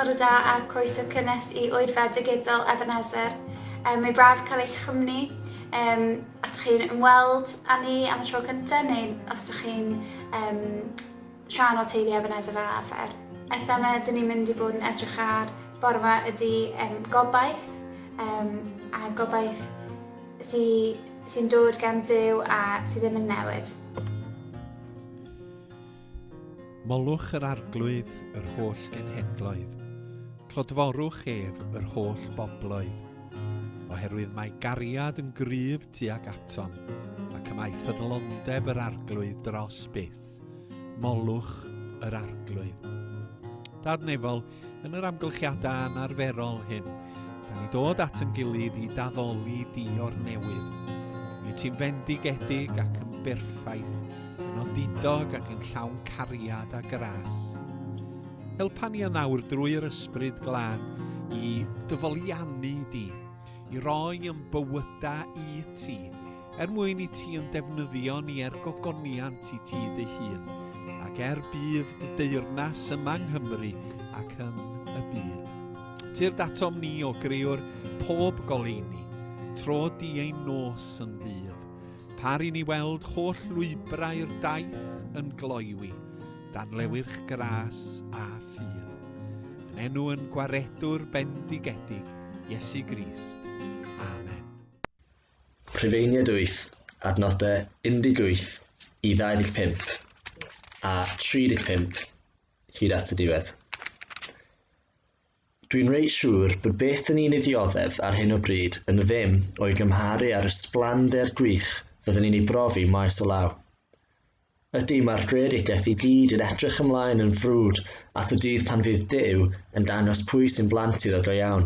Bore da a croeso cynnes i Oedfa Digidol Ebenezer. Um, mae braf cael eich chwmni. Um, os ydych chi'n ymweld â ni am y tro cyntaf neu os ydych chi'n um, rhan o teulu Ebenezer fel arfer. Y thema ydyn ni'n mynd i bod yn edrych ar bore yma ydy um, gobaith, um, a gobaith sy'n sy dod gan Duw a sydd ddim yn newid. Molwch yr Arglwydd yr holl genhedloedd, clodforwch ef yr holl bobloedd, oherwydd mae gariad yn gryf tuag atom, ac y mae ffyddlondeb yr Arglwydd dros byth. Molwch yr Arglwydd. Dad nefol, yn yr amgylchiadau anarferol hyn, da ni dod at yn gilydd i daddoli di o'r newydd. Mi ti'n fendigedig ac yn berffaith, yn odidog ac yn llawn cariad a gras. Helpa ni yn awr drwy'r ysbryd glân i dyfoliannu di, i roi yn bywydau i ti, er mwyn i ti yn defnyddio ni er gogoniant i ti dy hun, ac er budd dy deyrnas yma yng Nghymru ac yn y byd. Tyrd atom ni o greywr pob goleuni, tro di ein nos yn ddydd. Par i ni weld holl lwybrau'r daith yn gloywi, dan lewyrch gras a ffydd. Yn enw yn gwaredwr bendigedig, Iesu Grist. Amen. Rhufeiniaid 8, adnodau 18 i 25 a 35 hyd at y diwedd. Dwi'n reit siŵr bod beth dyn ni'n ei ddioddef ar hyn o bryd yn ddim o'i gymharu â'r ysblander gwych fyddwn ni'n ei brofi maes o law. Ydy, mae'r greadigaeth i gyd yn edrych ymlaen yn frwd at y dydd pan fydd Duw yn dangos pwy sy'n blant iddo go iawn.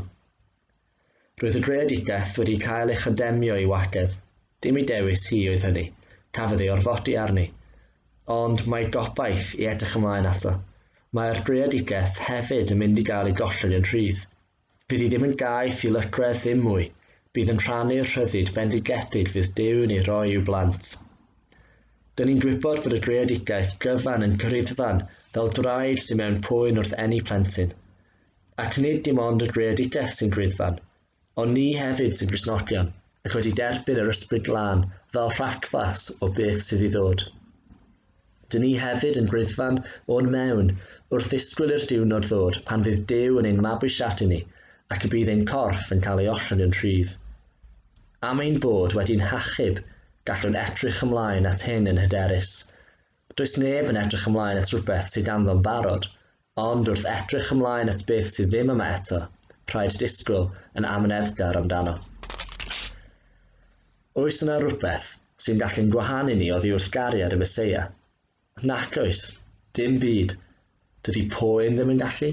Roedd y greadigaeth wedi cael ei chondemnio i wagedd. Dim ei dewis hi oedd hynny, cafodd ei orfodi arni. Ond mae gobaith i edrych ymlaen ato. Mae'r greadigaeth hefyd yn mynd i gael ei golled yn rhydd. Fydd hi ddim yn gaeth i lygredd ddim mwy, bydd yn rhannu'r rhyddid bendigedig fydd Duw'n ei roi i'w blant. Dyn ni'n gwybod fod y greadigaeth gyfan yn cyruddfan fel gwraig sydd mewn poen wrth eni plentyn. Ac nid dim ond y greadigaeth sy'n griddfan, ond ni hefyd sy'n Gristnogion ac wedi derbyn yr Ysbryd Glân fel rhagflas o beth sydd i ddod. Dyn ni hefyd yn griddfan o'n mewn wrth ddisgwyl i'r diwrnod ddod pan fydd Duw yn ein mabwysiadu ni ac y bydd ein corff yn cael ei ollwng yn rhydd. Am ein bod wedi'n hachub, gallwn edrych ymlaen at hyn yn hyderus. Does neb yn edrych ymlaen at rhywbeth sydd ganddo'n barod, ond wrth edrych ymlaen at beth sydd ddim yma eto, rhaid disgwyl yn amyneddgar amdano. Oes yna rywbeth sy'n gallu'n gwahanu ni oddi wrth gariad y Meseia? Nac oes, dim byd. Dydy poen ddim yn gallu,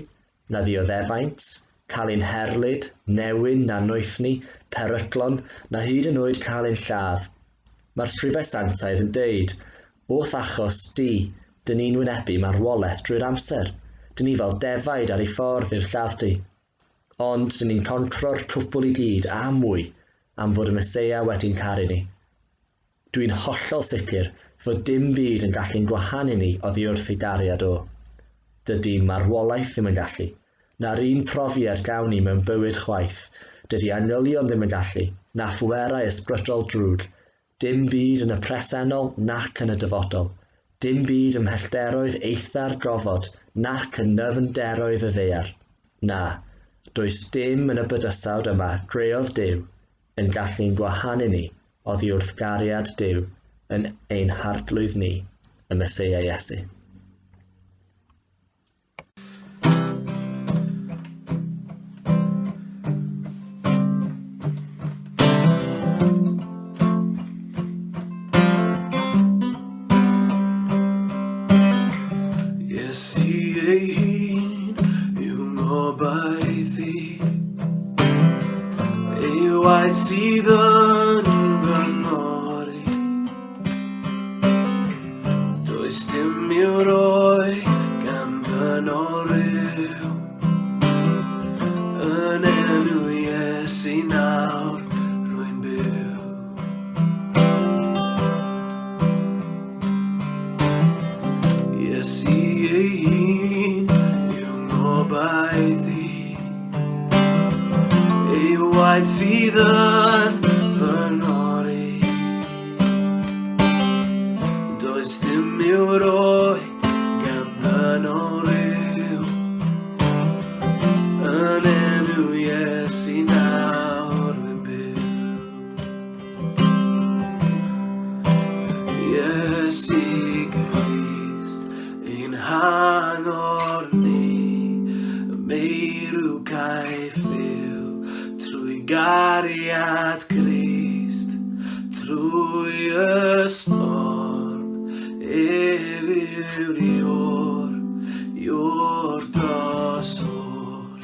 na ddioddefaint, cael ein herlid, newyn na noethni, peryglon, na hyd yn oed cael ein lladd. Mae'r Sgrifau Sanctaidd yn deud, O'th achos di, dyn ni'n wynebu marwolaeth drwy'r amser, dyn ni fel defaid ar ei ffordd i'r lladd-dy. Ond dyn ni'n concro'r cwbl i gyd a mwy am fod y Meseia wedi'n caru ni. Dwi'n hollol sicr fod dim byd yn gallu'n gwahanu ni oddi wrth ei gariad o. Dydy marwolaeth ddim yn gallu, na'r un profiad gawn ni mewn bywyd chwaith, dydy angylion ddim yn gallu, na phwerau ysbrydol drwg, Dim byd yn y presennol nac yn y dyfodol, dim byd ym mhellteroedd eitha'r gofod nac yn nyfnderoedd y ddaear. Na, does dim yn y bydysawd yma greodd Duw yn gallu'n gwahanu ni oddi wrth gariad Duw yn ein Harglwydd ni, y Meseia Iesu. Iesu ei hun yw ngobaith i. Ei waith sydd yn fy ngori. Does dim i'w roi gan ddynol ryw. Yn enw Iesu nawr rwy'n byw. Iesu ei hun yw ngobaith i. sydd yn fy ngori. Does dim i'w roi gan ddynol ryw, yn enw Iesu nawr wy'n byw. Iesu Grist, ein hangor ni, y meirw caiff fyw trwy gariad Crist, trwy y storm, ef yw'r Ior, Ior dros oll.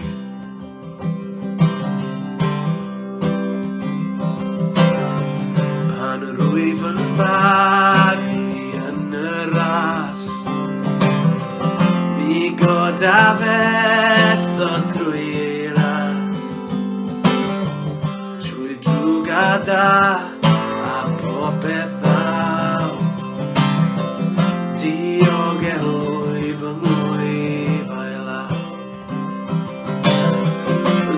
Pan rwyf yn baglu yn y ras, mi godaf eto drwy ei ras, trwy drwg a da a popeth ddaw. Diogelwy fy ngwyf a'i law.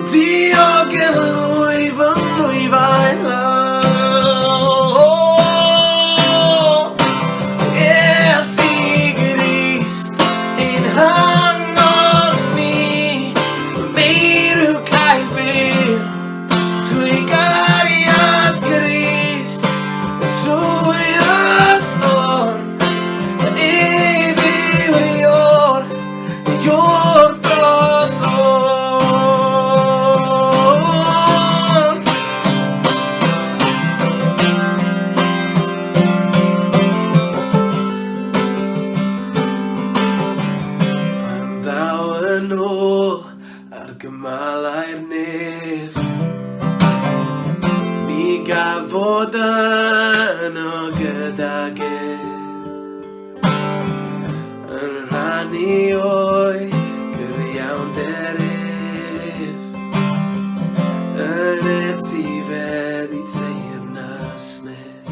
Diogelwy fy ngwyf a'i law. Iesu Grist, ein hangor ni, meirw caiff fyw, trwy gariad Grist, trwy y storm, ef yw'r Ior, Ior dros oll. Pan ddaw yn ôl ar gymalau'r nef, mi gafod yno gydag ef, yn rhannu o'i gyfiawnder ef, yn etifeddu teyrnas nef.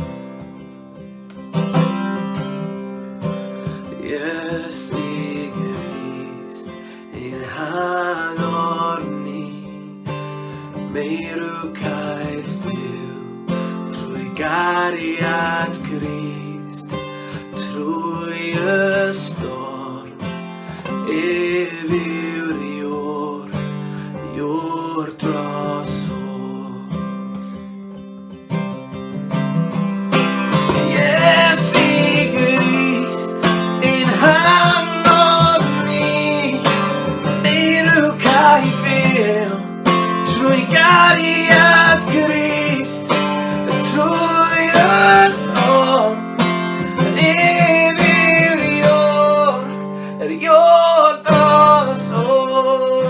Iesu Grist, ein hangor ni, meirw caiff fyw, trwy gariad Crist, trwy y storm, ef yw'r Ior, Ior dros oll. Iesu Grist, ein hangor ni, meirw caiff fyw, trwy gariad Crist, trwy y storm, ef yw'r Ior, yr Ior dros oll.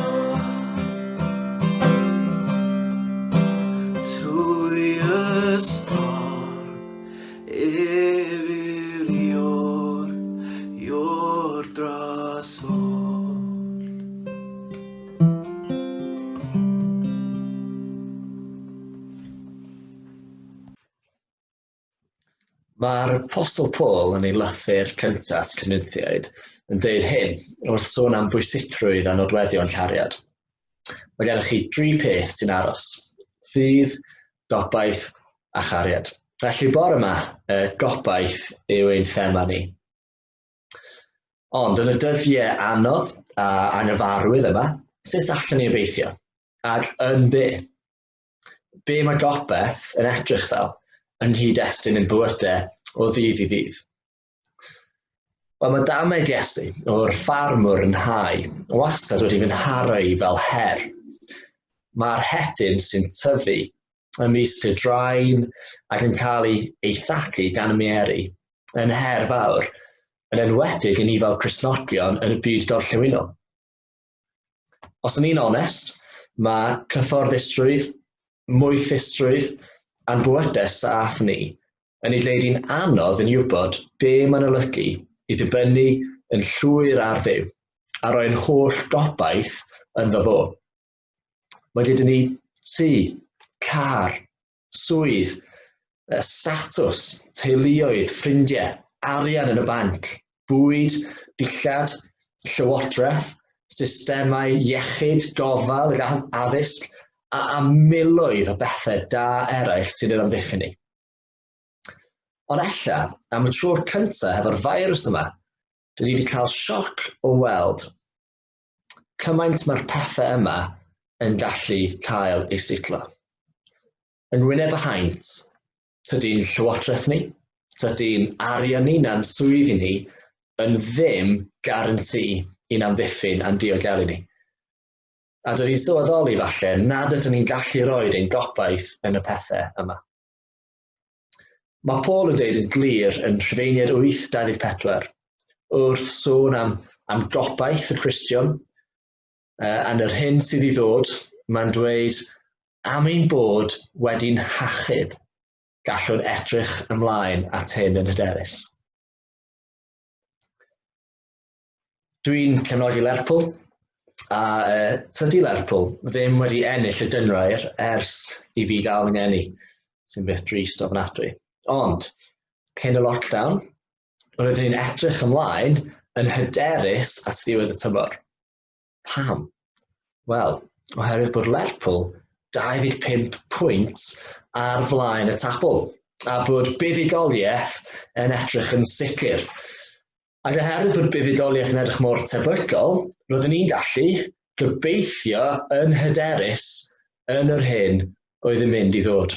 Trwy y storm, ef yw'r Ior, Ior dros oll. Mae'r Apostol Paul yn ei lythyr cyntaf at Corinthiaid yn deud hyn wrth sôn am bwysigrwydd a nodweddion cariad. Mae gennych chi dri peth sy'n aros: ffydd, gobaith a chariad. Felly bore yma, gobaith yw ein thema ni. Ond yn y dyddiau anodd a anghyfarwydd yma, sut allwn ni obeithio? Ac yn be? Be mae gobaith yn edrych fel yng nghyd-destun ein bywydau o ddydd i ddydd? Wel, mae dameg Iesu o'r ffarmwr yn hau wastad wedi fy nharo i fel her. Mae'r hedyn sy'n tyfu ymysg y drain ac yn cael ei eithacu gan y mieri yn her fawr, yn enwedig i ni fel Cristnogion yn y byd gorllewinol. Os o'n i'n onest, mae cyfforddusrwydd, moethusrwydd a'n bywydau saff ni yn ei gwneud hi'n anodd i ni wybod be mae'n olygu i ddibynnu yn llwyr ar Dduw a roi'n holl gobaith ynddo fo. Mae gyda ni tŷ, car, swydd, statws, teuluoedd, ffrindiau, arian yn y banc, bwyd, dillad, llywodraeth, systemau iechyd, gofal ac addysg. a, a miloedd o bethau da eraill sy'n ein amddiffyn ni. Ond ella, am y tro cyntaf hefo'r virus yma, dyn ni wedi cael sioc o weld cymaint mae'r pethau yma yn gallu cael eu siglo. Yn wyneb y haint, tydi'n llywodraeth ni, tydi'n arian ni na'n swyddi ni yn ddim garanti i'n amddiffyn a'n diogelu ni. A dyn ni'n sylweddoli falle nad ydyn ni'n gallu rhoi ein gobaith yn y pethau yma. Mae Paul yn dweud yn glir yn Rhufeiniaid 8:24, wrth sôn am, am gobaith y Cristion, yn yr hyn sydd i ddod, mae'n dweud am ein bod wedi'n hachub, gallwn edrych ymlaen at hyn yn hyderus. Dwi'n cefnogi Lerpwl, a tydi Lerpwl ddim wedi ennill y gynghrair ers i fi gael fy ngeni, sy'n beth drist ofnadwy. Ond, cyn y lockdown, roeddwn i'n edrych ymlaen yn hyderus at ddiwedd y tymor. Pam? Wel, oherwydd bod Lerpwl 25 pwynt ar flaen y tabl, a bod buddugoliaeth yn edrych yn sicr. Ac oherwydd bod buddugoliaeth yn edrych mor tebygol, roeddwn i'n gallu gobeithio yn hyderus yn yr hyn oedd yn mynd i ddod.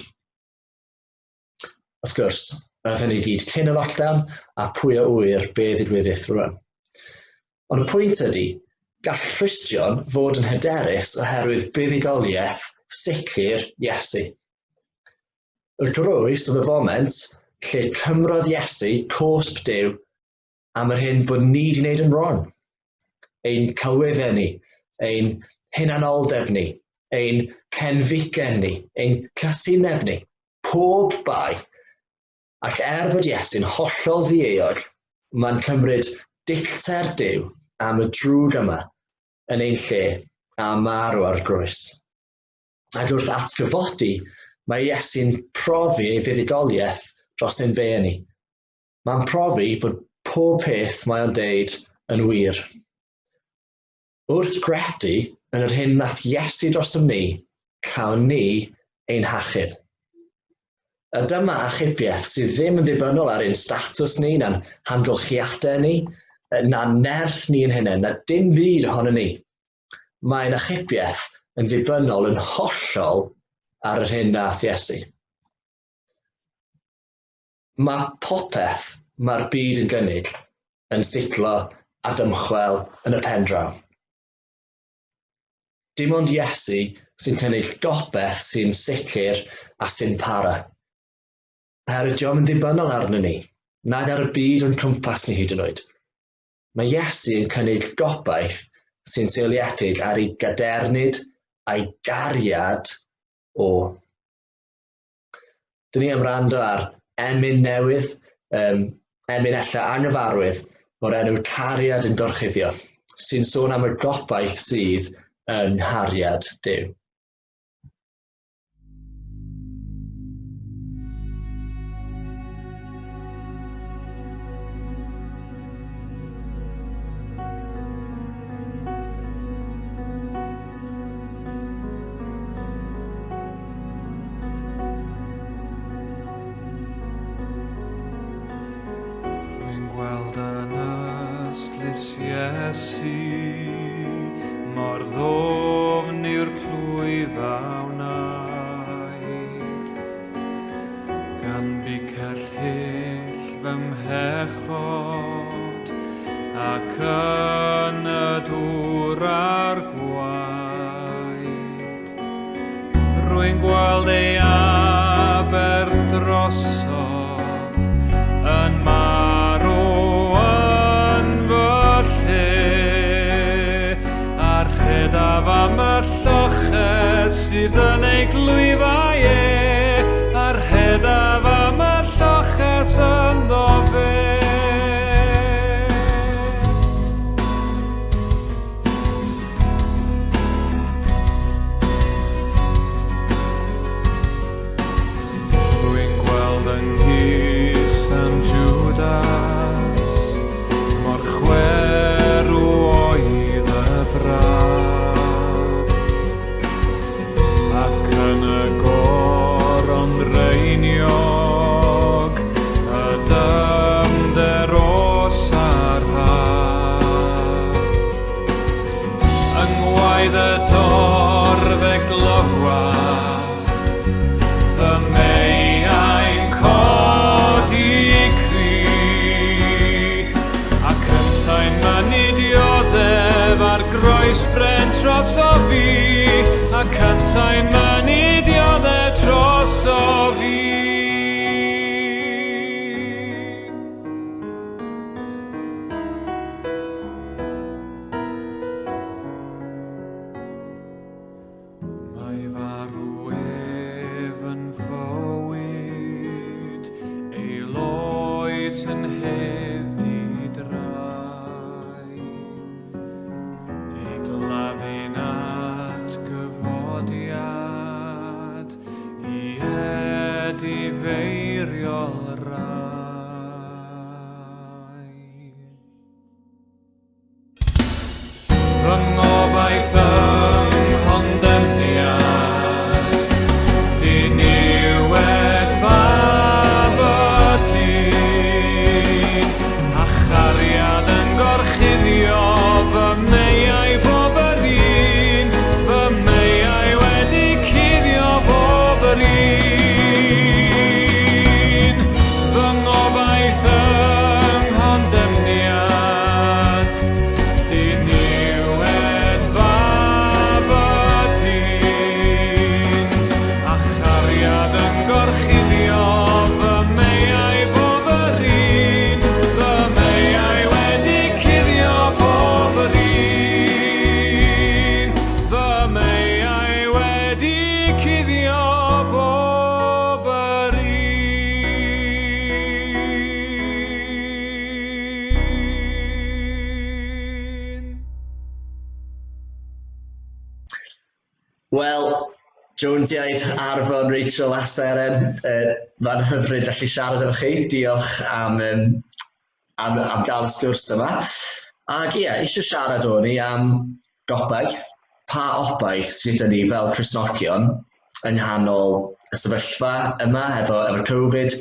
Wrth gwrs, oedd hynny gyd cyn y lockdown, a pwy a ŵyr be ddigwyddith rwan. Ond y pwynt ydy, gall Cristion fod yn hyderus oherwydd buddugoliaeth sicr Iesu. Y groes oedd y foment lle cymrodd Iesu cosb Duw am yr hyn bod ni wedi wneud yn wrong. Ein celwyddau ni, ein hunanoldeb ni, ein cenfigen ni, ein casineb ni, pob bai. Ac er fod Iesu'n hollol ddieuog, mae'n cymryd dicter Duw am y drwg yma yn ein lle a marw ar y groes. Ac wrth atgyfodi, mae Iesu'n profi ei fuddugoliaeth dros ein be ni. Mae'n profi fod pob peth mae o'n deud yn wir. Wrth gredu yn yr hyn nath Iesu drosom ni, cawn ni ein hachub. A dyma achubiaeth sydd ddim yn ddibynnol ar ein statws ni, na'n hamgylchiadau ni, na'n nerth ni yn hunain, na dim byd ohono ni. Mae'n achubiaeth yn ddibynnol yn hollol ar yr hyn nath Iesu. Mae popeth mae'r byd yn gynnig yn siglo a dymchwel yn y pen draw. Dim ond Iesu sy'n cynnig gobaith sy'n sicr a sy'n para. Oherwydd dio'm yn ddibynnol arnon ni, nag ar y byd o'n cwmpas ni hyd yn oed. Mae Iesu yn cynnig gobaith sy'n seiliedig ar ei gadernid a'i gariad o. Dyn ni am rando ar emyn newydd, um, emyn ella anghyfarwydd, o'r enw Cariad yn Gorchuddio, sy'n sôn am y gobaith sydd yng nghariad Duw. Rwy'n gweld yn ystlys Iesu mor ddofn yw'r clwyf a wnaed gan bicell hyll fy mhechod ac yn y dŵr a'r gwaed. Rwy'n gweld ei aberth drosof yn marw yn fy lle, a'r rhedaf am y lloches sydd yn ei glwyfau e, a'r rhedaf am y lloches ynddo fe. Rwy'n gweld yng nghusan Judas mor chwerw oedd y braf, a wyt yn hedd di drai. Ei gladdu'n atgyfodiad i edifeiriol rai. Fy ngobaith ym nghondemniad, diniwed fab y tîn, a chariad yn gorchuddio fy meiau bob yr un, fy meiau wedi cuddio bob yr un. Fy ngobaith ym nghondemniad, diniwed fab y tîn, a chariad yn gorchuddio fy meiau bob yr un, fy meiau wedi cuddio bob yr un, fy meiau wedi cuddio bob yr un. Wel, Jonesiaid, Arfon, Rachel a Seren, mae'n hyfryd gallu siarad efo chi. Diolch am, um, am, am gael y sgwrs yma. Ac ie, eisiau siarad o'n i am gobaith. Pa obaith sydd gyda ni fel Cristnogion yng nghanol y sefyllfa yma efo, efo Covid,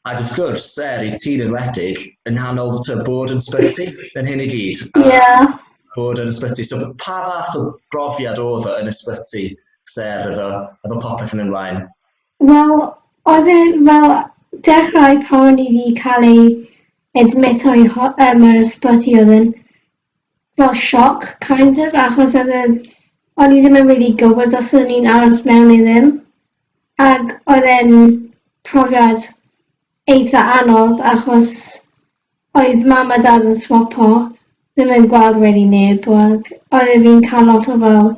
ac wrth gwrs, Ser, i ti'n enwedig, yng nghanol bod yn sbyty yn hyn i gyd. Ie. Yeah. Bod yn ysbyty. So pa fath o brofiad oedd o yn ysbyty, Ser, efo, efo popeth yn ymlaen? Wel, oedd e fel dechrau pan o'n i wedi cael ei admito i yr ysbyty oedd yn fel sioc, kind of, achos oedd e, o'n i ddim yn really gwybod os oeddwn i'n aros mewn neu ddim. Ac oedd e'n profiad eitha anodd achos oedd mam a dad yn swapo, ddim yn gweld really neb, ac oedd e fi'n cael lot o fel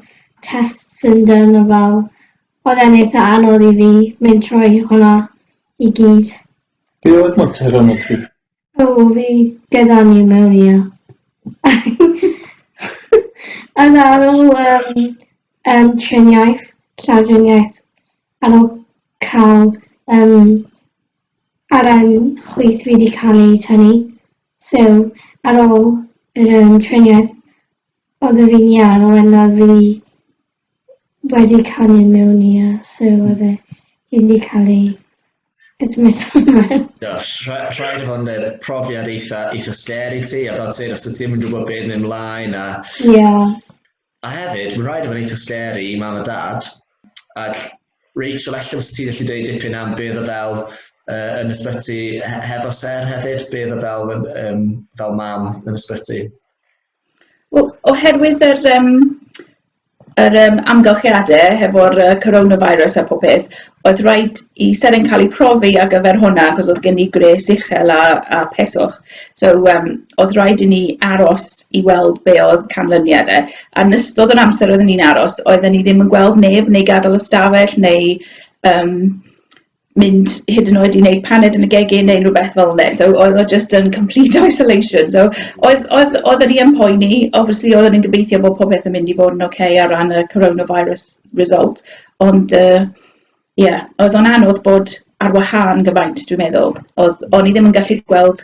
tests yn done a fel, oedd e'n eitha anodd i fi mynd trwy hwnna i gyd. Be oedd mater arno ti? O, fi gyda pneumonia. Oedd ar ôl um, um, triniaeth, llawdriniaeth, ar ôl cael um, Aren chwith fi 'di cael ei tynnu, so ar ôl yr yym triniaeth oedd y fi'n iawn a wedyn oedd fi wedi cael pneumonia, so oedd e wedi cael ei admito mewn. Gosh, rhaid fod yn profiad eitha, eitha scary ti, a fel ti'n, os ti ddim yn gwybod beth yn ymlaen a... Ie. Yeah. A hefyd, mae'n rhaid i fod yn eitha scary i mam a dad, ac Rachel, ella os ti'n gallu dweud dipyn am be oedd o fel yn ysbyty hefo Ser hefyd, be oedd o fel, um, fel mam yn ysbyty? Wel, oherwydd yr, um, yr um, amgylchiadau hefo'r coronavirus a popeth, oedd rhaid i Seren cael ei profi ar gyfer hwnna, achos oedd gen i gwres uchel a, a peswch. So um, oedd rhaid i ni aros i weld be oedd canlyniad e. A yn ystod yr amser oedden ni'n aros, oedden ni ddim yn gweld neb neu gadael y stafell neu um, mynd hyd yn oed i wneud paned yn y gegin neu rhywbeth fel yna. So oedd o just yn complete isolation. So oedd, oedd, oedden ni yn poeni, obviously oedden ni'n gobeithio bod popeth yn mynd i fod yn oce okay ar ran y coronavirus result, ond uh, yeah, oedd o'n anodd bod ar wahân gymaint, dwi'n meddwl. Oedd, o'n i ddim yn gallu gweld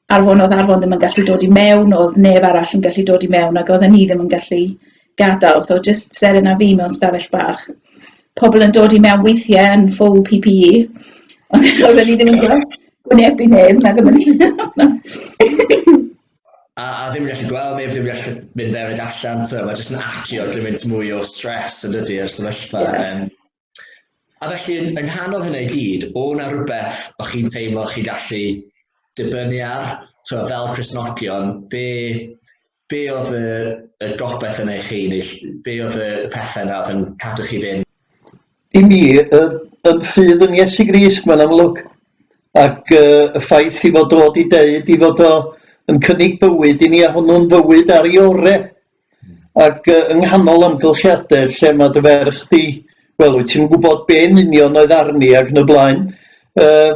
Arfon, oedd Arfon ddim yn gallu dod i mewn, oedd neb arall yn gallu dod i mewn, ac oedden ni ddim yn gallu gadael. So just Seren a fi mewn stafell bach. Pobl yn dod i mewn weithiau yn full PPE, ond oedden ni ddim yn gweld gwynebu neb, nag oedden ni. A, a ddim yn gallu gweld neb, ddim yn gallu mynd fewn ac allan, so mae jyst yn adio gymaint mwy o stress yn dydy ar sefyllfa. Yeah. A felly, yng nghanol hynny i gyd, o na rhywbeth o'ch chi'n teimlo chi gallu dibynnu ar, twa, fel Cristnogion, be, be oedd y, y gobaith yna i chi, neu be oedd y pethau yna oedd yn cadw chi fynd? I mi, y, yn ffydd yn Iesu Grist, mae'n amlwg. Ac uh, y ffaith i fod o wedi deud i fod o yn cynnig bywyd i ni a hwnnw'n fywyd ar ei ore. Ac uh, yng nghanol amgylchiadau lle mae dy ferch di, wel, wyt ti'n gwybod be yn union oedd arni ac yn y blaen, uh,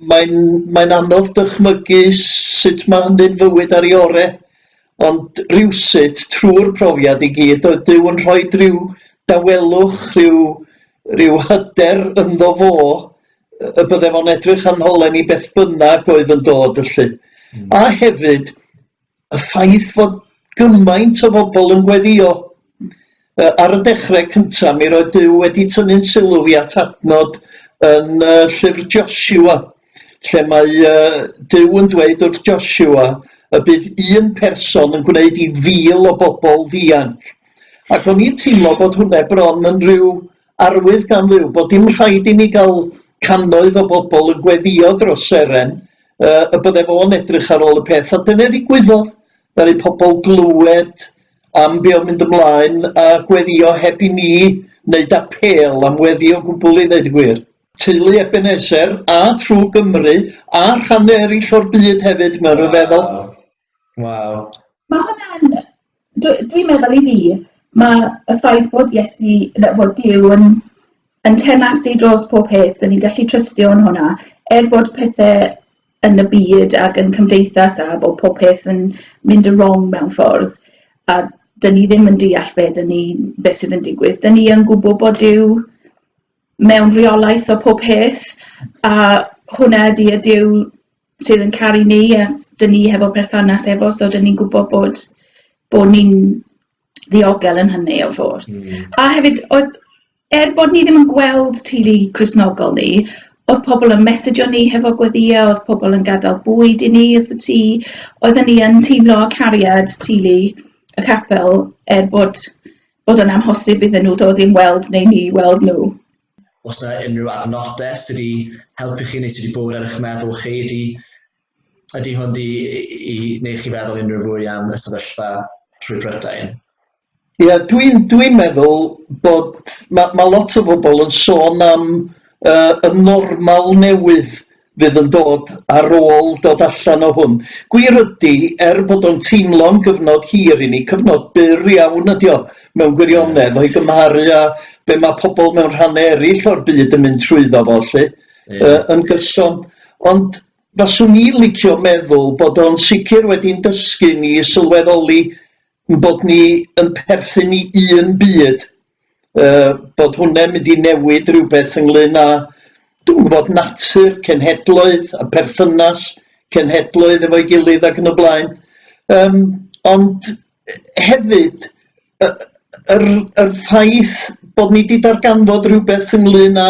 Mae'n mae'n anodd dychmygu sut mae hynny'n fywyd ar ei ore, ond rywsut, trwy'r profiad i gyd, oedd Duw yn rhoi rhyw dawelwch, rhyw, rhyw hyder ynddo fo, y bydde fo'n edrych ar nholen ni beth bynnag oedd yn dod felly. A hefyd, y ffaith fod gymaint o bobl yn gweddïo. Ar y dechrau cyntaf, mi roedd Duw wedi tynnu'n sylw fi at adnod yn llyfr Joshua, lle mae Duw yn dweud wrth Joshua y bydd un person yn gwneud i fil o bobl ddianc. Ac o'n i'n teimlo bod hwnna bron yn rhyw arwydd gan Dduw bod dim rhaid i ni gael cannoedd o bobl yn gweddïo dros Seren, y bydde fo'n edrych ar ôl y peth, a dyna ddigwyddodd. Ddaru pobl glywed am be oedd mynd ymlaen a gweddïo heb i ni wneud apêl am weddi o gwbl i ddeud y gwir. Teulu Ebenezer a trwy Gymru a rhannau eraill o'r byd hefyd, mae'n rhyfeddol. Waw. Mae hwnna'n... Dwi'n meddwl i fi, mae y ffaith bod Iesu, bod Duw yn, yn teyrnasu dros pob peth, dyn ni'n gallu trystio yn hwnna, er bod pethau yn y byd ac yn cymdeithas a bod pob peth yn mynd yn wrong mewn ffordd, a dyn ni ddim yn deall be, dyn ni, be sydd yn digwydd. Dyn ni yn gwybod bod Duw mewn rheolaeth o pob peth, a hwnna ydy y Duw sydd yn caru ni a dyn ni hefo perthynas efo, so dyn ni'n gwybod bod, bod ni'n ddiogel yn hynny o ffordd. A hefyd, oedd, er bod ni ddim yn gweld teulu Cristnogol ni, oedd pobl yn messejo ni hefo gweddïau, oedd pobl yn gadael bwyd i ni wrth y tŷ, oedden ni yn teimlo cariad teulu y capel er bod, bod yn amhosib iddyn nhw dod i'n weld neu ni weld nhw. Oes 'na unrhyw adnodau sydd wedi helpu chi neu sydd wedi bod ar eich meddwl chi? Ydy, ydy hwn wedi i, i wneud chi feddwl unrhyw fwy am y sefyllfa trwy Brydain? Ie, yeah, dwi'n dwi meddwl bod mae ma lot o bobl yn sôn am uh, y normal newydd fydd yn dod ar ôl dod allan o hwn. Gwir ydy, er bod o'n teimlo'n gyfnod hir i ni, cyfnod byr iawn ydy o mewn gwirionedd o'i gymharu â be mae pobl mewn rhannau eraill o'r byd yn mynd trwyddo fo 'lly, yeah. yn gyson. Ond faswn i licio meddwl bod o'n sicr wedi'n dysgu ni i sylweddoli ein bod ni yn perthyn i un byd, uh, bod hwnna'n mynd i newid rhywbeth ynglyn â, dwi'n gwybod, natur, cenhedloedd a perthynas cenhedloedd efo'i gilydd ac yn y blaen. Um, ond hefyd, yr, yr ffaith bod ni wedi darganfod rhywbeth ynglyn â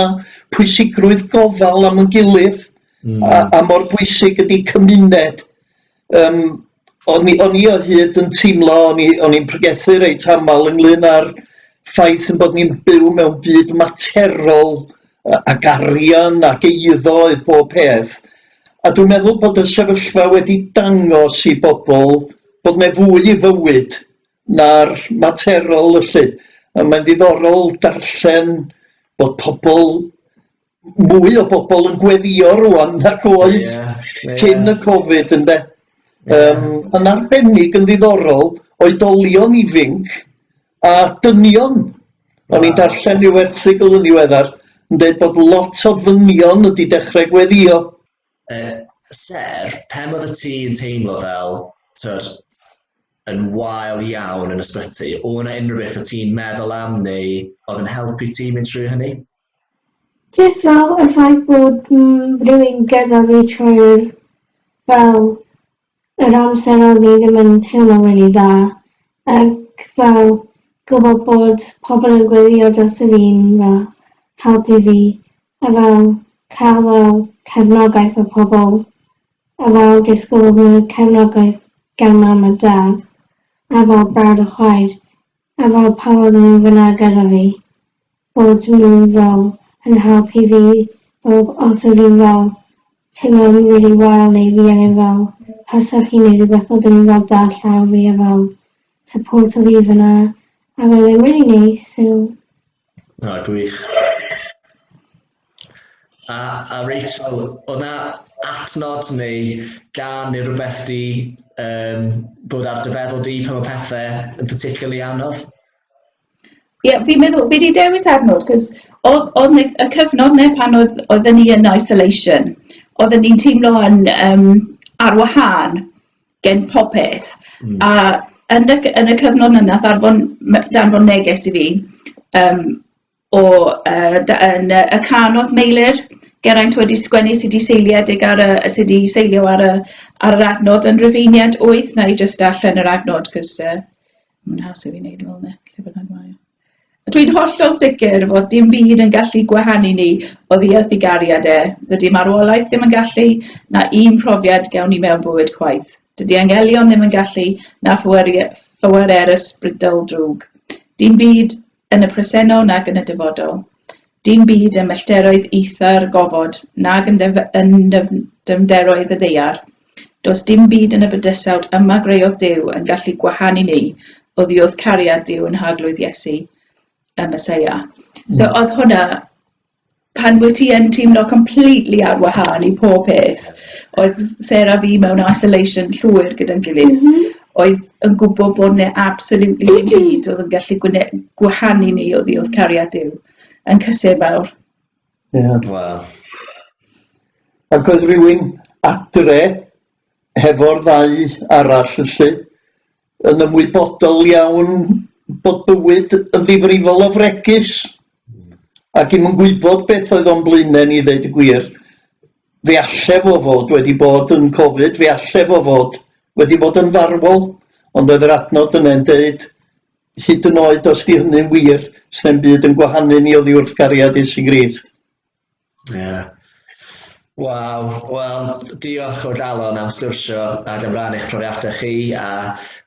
pwysigrwydd gofal am yn gilydd, a, a mor bwysig ydy cymuned. Yym, o'n i o'n i o hyd yn teimlo, o'n i o'n i'n pregethu reit aml ynglyn â'r ffaith ein bod ni'n byw mewn byd materol ac arian ac eiddo oedd bob peth. A dwi'n meddwl bod y sefyllfa wedi dangos i bobl bod 'na fwy i fywyd na'r materol felly. A mae'n ddiddorol darllen bod pobl mwy o bobl yn gweddio rwan nag oedd yeah, yeah. cyn y Covid ynde. Yeah. Um, yn arbennig yn ddiddorol, oedolion ifinc a dynion. Wow. O'n i'n darllen rhyw erthygl yn ddiweddar yn dweud bod lot o ddynion wedi dechrau gweddio. Uh, Ser, pam oedd y ti yn teimlo fel, tyd, yn wael iawn yn ysbyty, o na unrhyw beth o ti'n meddwl am neu oedd yn helpu ti mynd trwy hynny? Jyst fel y ffaith bod rhywun gyda fi trwy'r fel yr amser oedd ni ddim yn teimlo'n rili dda ac fel gwybod bod pobl yn gweddïo drosto fi'n fel helpu fi a fel cael fel cefnogaeth o pobl a fel jyst gwybod bod 'na cefnogaeth gan mam a dad a fel brawd a chwaer a fel pan oedden nhw fan'na gyda fi bod nhw fel yn helpu fi fel os oedd fi'n fel teimlo'n rili wael neu fi angen fel pasach neu rhywbeth oedden nhw fel dal llaw fi a fel supporto fi fan'na ac oedd e'n rili neis so... O, gwych. A, a Rachel, oedd na adnod neu gan neu rhywbeth di um, bod ar dy feddwl di pan mae pethau yn particularly anodd? Ie, yeah, fi'n meddwl, fi wedi dewis adnod, cos oedd, oedd y cyfnod ne pan oedd, oedden ni yn isolation, Oedden ni'n teimlo yn um, ar wahân gen popeth. A yn y yn y cyfnod 'na nath arfon danfon neges i fi um, o uh, yn y, y cân oedd Meilir Geraint wedi sgwennu sydd wedi seiliedig ar y sydd wedi seilio ar y ar yr adnod yn Rufeiniad 8 na i jyst darllen yr adnod cos uh, mae'n haws i fi wneud fel yna lle bynnag mae o. Dwi'n hollol sicr fod dim byd yn gallu gwahanu ni oddi wrth ei gariad e. Dydy marwolaeth ddim yn gallu, na un profiad gawn ni mewn bywyd chwaith. Dydy anghelion ddim yn gallu, na phwerau'r ysbrydol drwg. Dim byd yn y presennol nag yn y dyfodol. Dim byd ym mellteroedd eitha'r gofod, nag yn yn dyfnderoedd y ddaear. Does dim byd yn y bydysawd yma greodd Duw yn gallu gwahanu ni oddi wrth cariad Duw yn Harglwydd Iesu, y Meseia. So oedd hwnna, pan wyt ti yn teimlo completely ar wahân i pob peth, oedd Sarah fi mewn isolation llwyr gyda'n gilydd, mm -hmm. oedd yn gwybod bod 'na absolutely ddim byd oedd yn gallu gwahanu ni oddi wrth cariad Duw, yn cysur fawr. Ie. Waw. Ac oedd rhywun adre hefo'r ddau arall felly yn ymwybodol iawn bod bywyd yn ddifrifol o fregus ac i'm yn gwybod beth oedd o'n blaenau ni ddeud y gwir. Fe alle fo fod wedi bod yn Covid, fe alle fo fod wedi bod yn farwol, ond oedd yr adnod yna'n deud hyd yn oed os 'di hynny'n wir, sna'm byd yn gwahanu ni oddi wrth gariad Iesu Grist. Ie. Waw, wel, diolch o galon am sgwrsio ac am rannu'ch profiadau chi a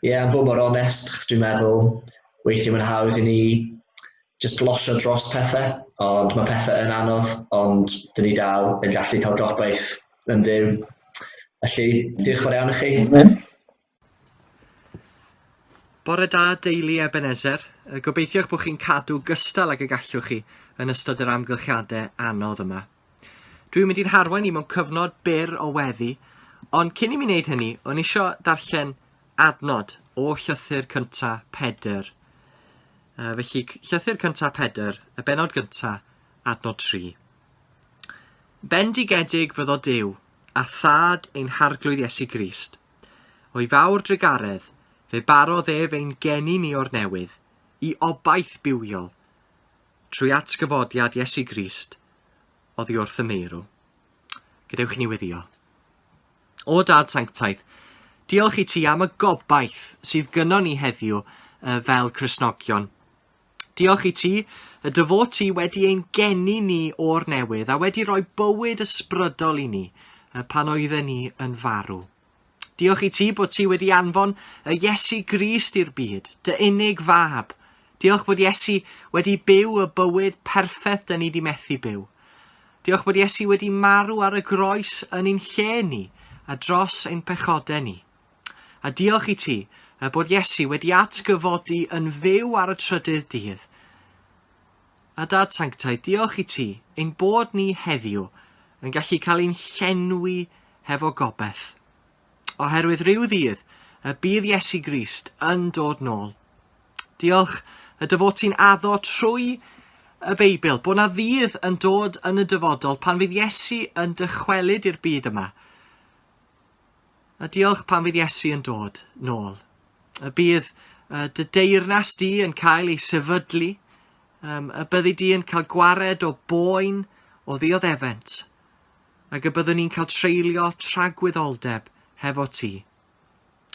ie, am fod mor onest, achos dwi'n meddwl weithiau mae'n hawdd i ni jyst glosio dros pethau, ond mae pethau yn anodd, ond dyn ni dal yn gallu cael gobaith yn Duw. Felly, diolch yn fawr iawn i chi. Amen. Bore da deulu Ebenezer. Gobeithio eich bod chi'n cadw gystal ag y gallwch chi yn ystod yr amgylchiadau anodd yma. Dwi'n mynd i'n harwain i mewn cyfnod byr o weddi, ond cyn i mi wneud hynny, o'n isio darllen adnod o llythyr cynta Pedr. Felly, llythyr cynta Pedr, y benod gynta, adnod 3. Bendigedig fyddo Duw, a Thad ein Harglwydd Iesu Grist, O'i fawr drugaredd, fe barodd ef ein geni ni o'r newydd, i obaith bywiol, trwy atgyfodiad Iesu Grist oddi wrth y meirw. Gadewch i ni weddïo. O Dad Sanctaidd, diolch i ti am y gobaith sydd gynnon ni heddiw fel Cristnogion. Diolch i ti, y dy fod ti wedi ein geni ni o'r newydd a wedi rhoi bywyd ysbrydol i ni pan oedden ni yn farw. Diolch i ti bod ti wedi anfon y Iesu Grist i'r byd, dy unig fab. Diolch bod Iesu wedi byw y bywyd perffaith dyn ni di methu byw. Diolch bod Iesu wedi marw ar y groes yn ein lle ni a dros ein pechodau ni. A diolch i ti y bod Iesu wedi atgyfodi yn fyw ar y trydydd dydd. A Dad Sanctaidd, diolch i ti ein bod ni heddiw yn gallu cael ein llenwi hefo gobaith. Oherwydd rhyw ddydd y bydd Iesu Grist yn dod nôl. Diolch y dy fod ti'n addo trwy y Beibl bod na ddydd yn dod yn y dyfodol pan fydd Iesu yn dychwelyd i'r byd yma. A diolch pan fydd Iesu yn dod nôl. Y bydd dy deyrnas di yn cael ei sefydlu, um, y byddi di yn cael gwared o boen o ddioddefent, ac y byddwn ni'n cael treulio tragwyddoldeb hefo ti.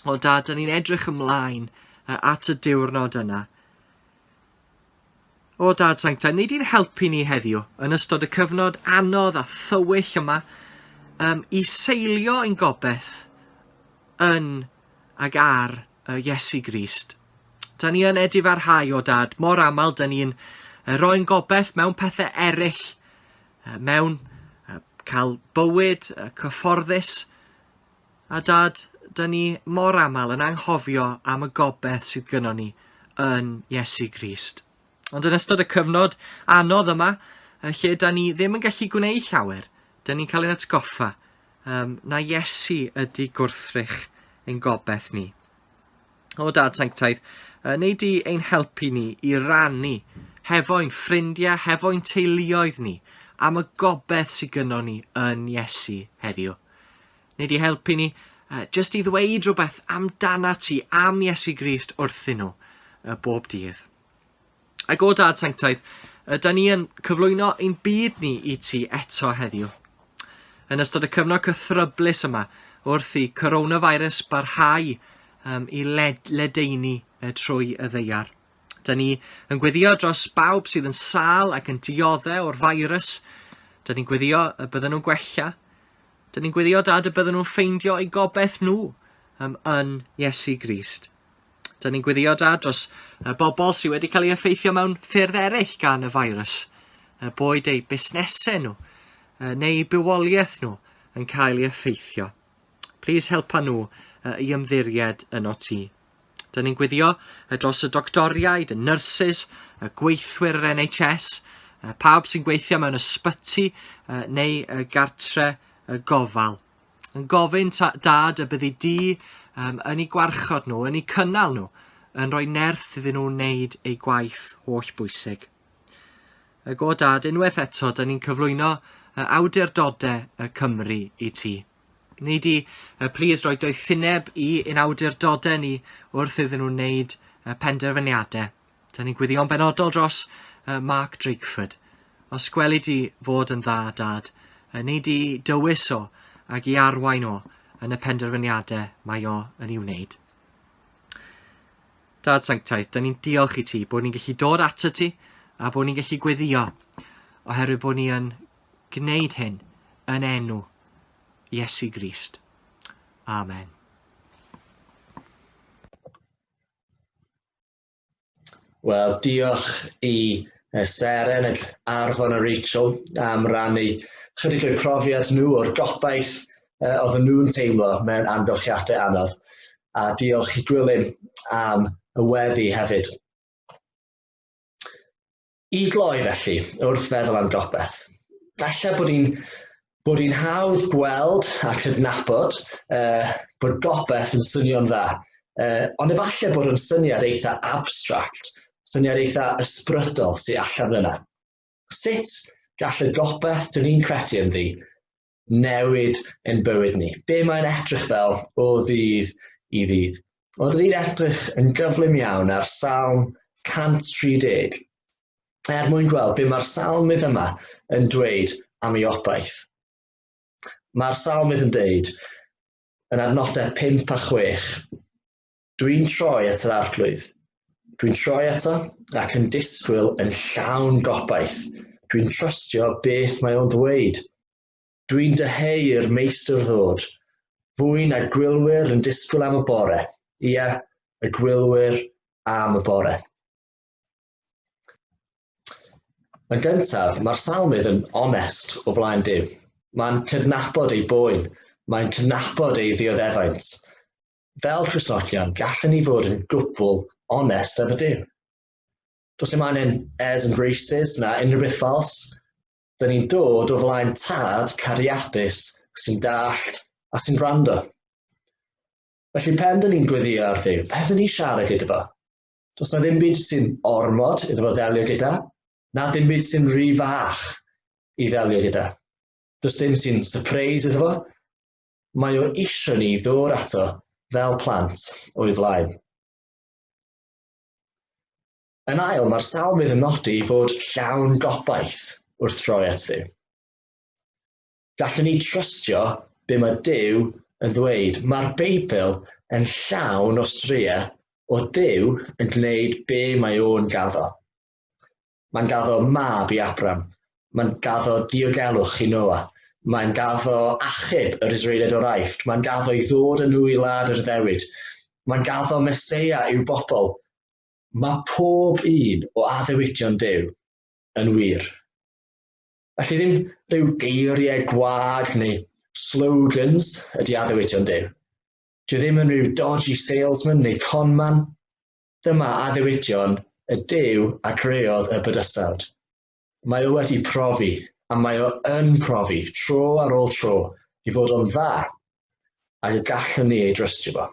O dad, dyn ni'n edrych ymlaen at y diwrnod yna. O Dad Sanctaidd, nei di'n helpu ni heddiw yn ystod y cyfnod anodd a thywyll yma um, i seilio ein gobeith yn ag ar uh, Iesu Grist. Da ni yn edifarhau o Dad, mor aml da ni'n rhoi'n gobeith mewn pethau eraill, mewn cael bywyd cyfforddus, A Dad, da ni mor aml yn anghofio am y gobeith sydd gynnon ni yn Iesu Grist. Ond yn ystod y cyfnod anodd yma, lle da ni ddim yn gallu gwneud llawer, da ni'n cael ein atgoffa um, na Iesu ydy gwrthrych ein gobeith ni. O Dad Sanctaidd, neu di ein helpu ni i rannu hefo ein ffrindiau, hefo ein teuluoedd ni, am y gobeith sydd gynnon ni yn Iesu heddiw. Nei di helpu ni uh, jyst i ddweud rhywbeth amdana ti, am Iesu Grist wrthyn nhw uh, bob dydd. Ac o Dad Sanctaidd, da ni yn cyflwyno ein byd ni i ti eto heddiw. Yn ystod y cyfnod cythryblus yma, wrth i coronavirus barhau um, i led, ledaenu trwy y ddeiar. Da ni yn gweddio dros bawb sydd yn sâl ac yn diodde o'r virus. Da ni'n gweddio y bydden nhw'n gwella. Da ni'n gweddio dad y bydden nhw'n ffeindio eu gobeith nhw um, yn Iesu Grist. Da ni'n gweddio dad dros y bobl sydd wedi cael ei effeithio mewn ffyrdd eraill gan y virus, boed eu busnesau nhw neu eu bywoliaeth nhw yn cael ei effeithio. Please helpa nhw i ymddiried yno ti. Da ni'n gweddio dros y doctoriaid, y nyrsys, y gweithwyr yr NHS, pawb sy'n gweithio mewn ysbyty neu gartre gofal. Yn gofyn ta, Dad y byddi di um, yn eu gwarchod nhw, yn eu cynnal nhw, yn rhoi nerth iddyn nhw wneud eu gwaith holl bwysig. Ag o Dad, unwaith eto, da ni'n cyflwyno awdurdodau y Cymru i ti. Nei di, please, roi doethineb i ein awdurdodau ni wrth iddyn nhw wneud penderfyniadau. Da ni'n gweddïo'n benodol dros Mark Drakeford. Os gweli di fod yn dda, Dad, nei di dywys o ac i arwain o yn y penderfyniadau mae o yn ei wneud. Dad Sanctaidd, da ni'n diolch i ti bod ni'n gallu dod ato ti a bod ni'n gallu gweddio oherwydd bod ni yn gwneud hyn yn enw Iesu Grist. Amen. Wel, diolch i Seren ac Arfon a Rachel am rannu chydig o'u profiad nhw o'r gobaith uh, oedden nhw'n teimlo mewn amgylchiadau anodd. A diolch i Gwilym am y weddi hefyd. I gloi felly, wrth feddwl am gobaith, falle bod hi'n bod hi'n hawdd gweld a cydnabod uh, bod gobaith yn swnio'n dda, uh, ond efallai bod o'n syniad eitha abstract, syniad eitha ysbrydol sy'n allan yna. Sut gall y gobaith dyn ni'n credu ynddi newid ein bywyd ni? Be mae'n edrych fel o ddydd i ddydd? Wel, dyn ni'n edrych yn gyflym iawn ar Salm 130 er mwyn gweld be mae'r salmydd yma yn dweud am ei obaith. Mae'r salmydd yn dweud yn adnodau 5 a 6, Dwi'n troi at yr arglwydd. Dwi'n troi ato ac yn disgwyl yn llawn gobaith. Dwi'n trystio beth mae o'n ddweud. Dwi'n dyheu i'r meistr ddod. Fwy na gwylwyr yn disgwyl am y bore. Ia, y gwylwyr am y bore. Yn gyntaf, mae'r salmydd yn onest o flaen Duw. Mae'n cydnabod ei boen, mae'n cydnabod ei ddioddefaint. Fel Cristnogion, gallwn ni fod yn gwbl onest efo Duw. Does dim angen airs and graces na unrhyw beth ffals. Dyn ni'n dod o flaen tad cariadus sy'n dallt a sy'n gwrando. Felly pen dyn ni'n gweddio ar Dduw, pen dyn ni'n siarad iddo fo, does na ddim byd sy'n ormod iddo fo ddelio gyda, na ddim byd sy'n rhy fach i ddelio gyda. Does dim sy'n surprise iddo fo, Mae o isio ni ddod ato fel plant o'i flaen. Yn ail, mae'r salmydd yn nodi ei fod llawn gobaith wrth droi at Dduw. Gallwn ni trystio be mae Duw yn ddweud. Mae'r Beibl yn llawn o straeau o Duw yn gwneud be mae o'n gaddo. Mae'n gaddo mab i Abram. Mae'n gaddo diogelwch i Noa. Mae'n gaddo achub yr Israeliaid o'r Aifft. Mae'n gaddo i ddod â nhw i wlad yr addewid. Mae'n gaddo Meseia i'w bobl. Mae pob un o addewidion Duw yn wir. Felly ddim rhyw geiriau gwag neu slogans ydy addewidion Duw. Dwi ddim yn rhyw dodgy salesman neu conman. Dyma addewidion y Duw a greodd y bydysawd. Mae o wedi profi, a mae o yn profi, tro ar ôl tro, i fod o'n dda, ac y gallwn ni ei drystio fo.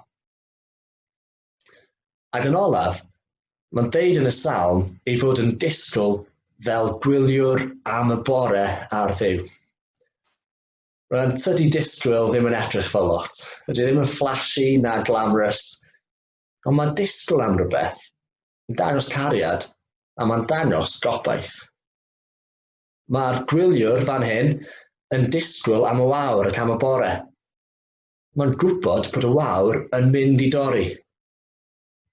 Ac yn olaf, mae'n deud yn y salm ei fod yn disgwyl fel gwyliwr am y bore ar Dduw. Rwan, tydi disgwyl ddim yn edrych fel lot. Ydy ddim yn flashy na glamorous, ond mae'n disgwyl am rhywbeth, yn dangos cariad, a mae'n dangos gobaith. Mae'r gwyliwr fan hyn yn disgwyl am y wawr ac am y bore. Mae'n gwybod bod y wawr yn mynd i dorri.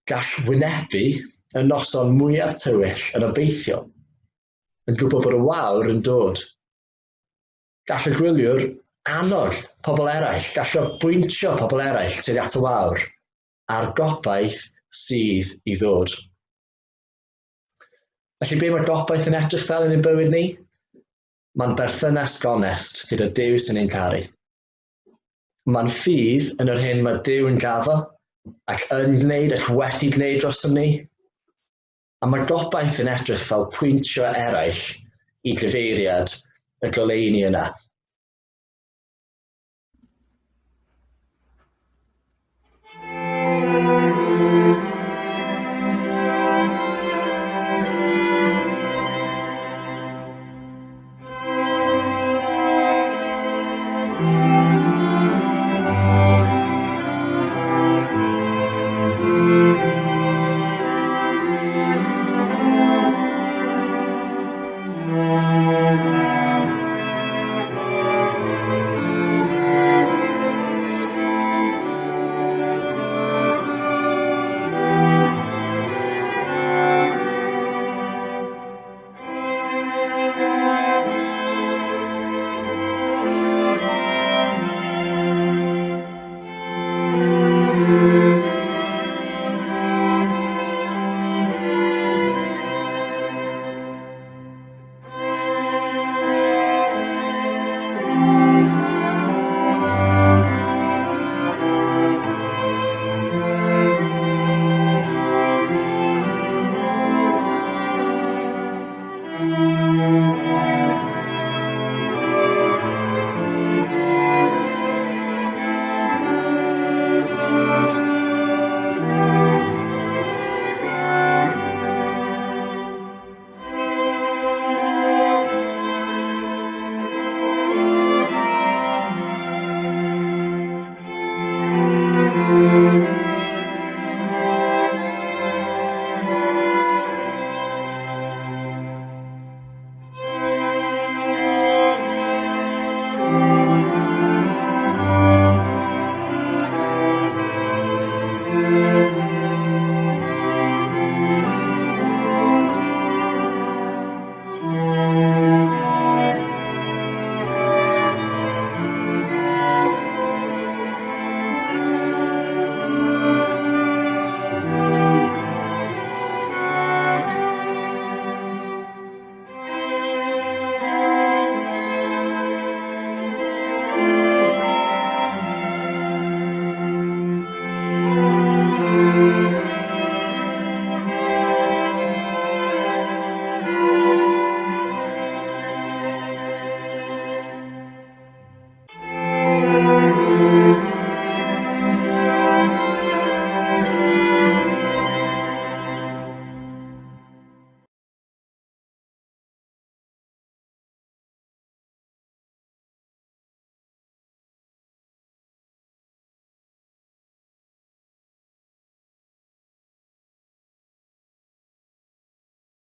Gall wynebu y noson mwyaf tywyll yn obeithiol, yn gwybod bod y wawr yn dod. Gall y gwyliwr annog pobl eraill, gall o bwyntio pobl eraill tuag at y wawr, a'r gobaith sydd i ddod. Felly be mae gobaith yn edrych fel yn ein bywyd ni? Mae'n berthynas gonest gyda Duw sy'n ein caru. Mae'n ffydd yn yr hyn mae Duw yn gaddo ac yn gwneud ac wedi gwneud drosom ni. A mae gobaith yn edrych fel pwyntio eraill i gyfeiriad y goleuni yna.